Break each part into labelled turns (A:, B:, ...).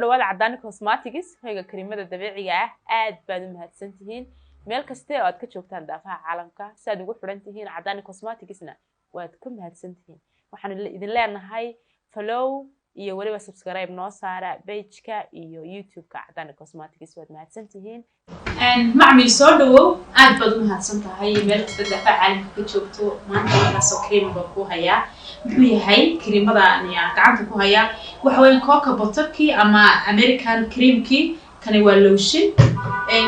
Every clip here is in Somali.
A: Dhawaada Cadaani Cosmetics, hoyga karimada dabiiciga ah. Aad baad u mahadsan tihiin meel kaste oo aad ka joogtaan daafaha caalamka. Si aad ugu xidhan tihiin Cadaani Cosmeticsna waad ku mahadsan tihiin. Waxaan idin leenahay follow iyo weliba subscribe noo saara pageka iyo YouTube-ka Cadaani Cosmetics. Waad mahadsan tihiin.
B: Macmil, soo dhawow, aad baad u mahadsan tahay meel kasta daafaha caalamka ka joogto. Maanta markaasoo cream baan ku hayaa. Muxuu yahay creamada aan gacanta ku hayaa? Waxa weya cocoa butterkii ama American creamkii. Kani waa lotion,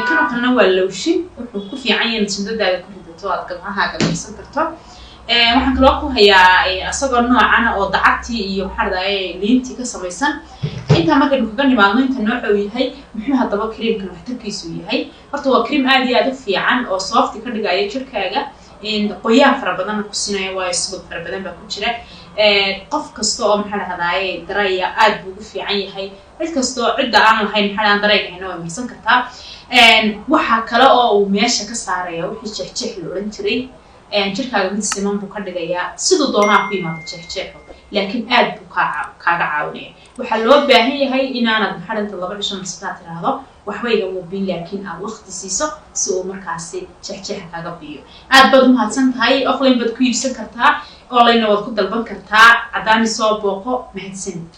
B: kanoo kalena waa lotion. Wuxuu ku fiican yahay inaad shandadaada ku ridato, aad gacmahaaga marsan karto. Waxaan kaloo ku hayaa isagoo noocana oo dacabtii iyo, maxaa dhahdaye, liintii ka samaysan. Intaa markaynu kaga nimaadno inta nooca uu yahay, muxuu haddaba creamkan waxtarkiisu yahay? Horta waa cream aad iyo aad u fiican oo soft ka dhigaya jirkaaga, qoyaan fara badanna ku siinaya, waayo subag fara badan baa ku jira. Qof kasta oo, maxaa dhahdaye, dry ah aad buu ugu fiican yahay. Cid kastoo cidda aan lahayn, maxaa dhahan, dryga hayna way marsan kartaa. Waxaa kale oo uu meesha ka saaraya wixii jeexjeex la odhan jiray. Jirkaaga mid siman buu ka dhigayaa. Siduu doonaa ku yimaado jeexjeexo, laakiin aad buu kaaga caawinaya. Waxaa loo baahan yahay inaanad, maxaa dhinta, 2 cisho marsataa tiraahdo waxba igama bin, laakiin aad waqti siiso si uu markaasi jeexjeexa kaaga biyo. Aad baad u mahadsan tahay. Offline baad ku iibsan kartaa, online waad ku dalban kartaa. Cadaani soo booqo. Mahadsanid.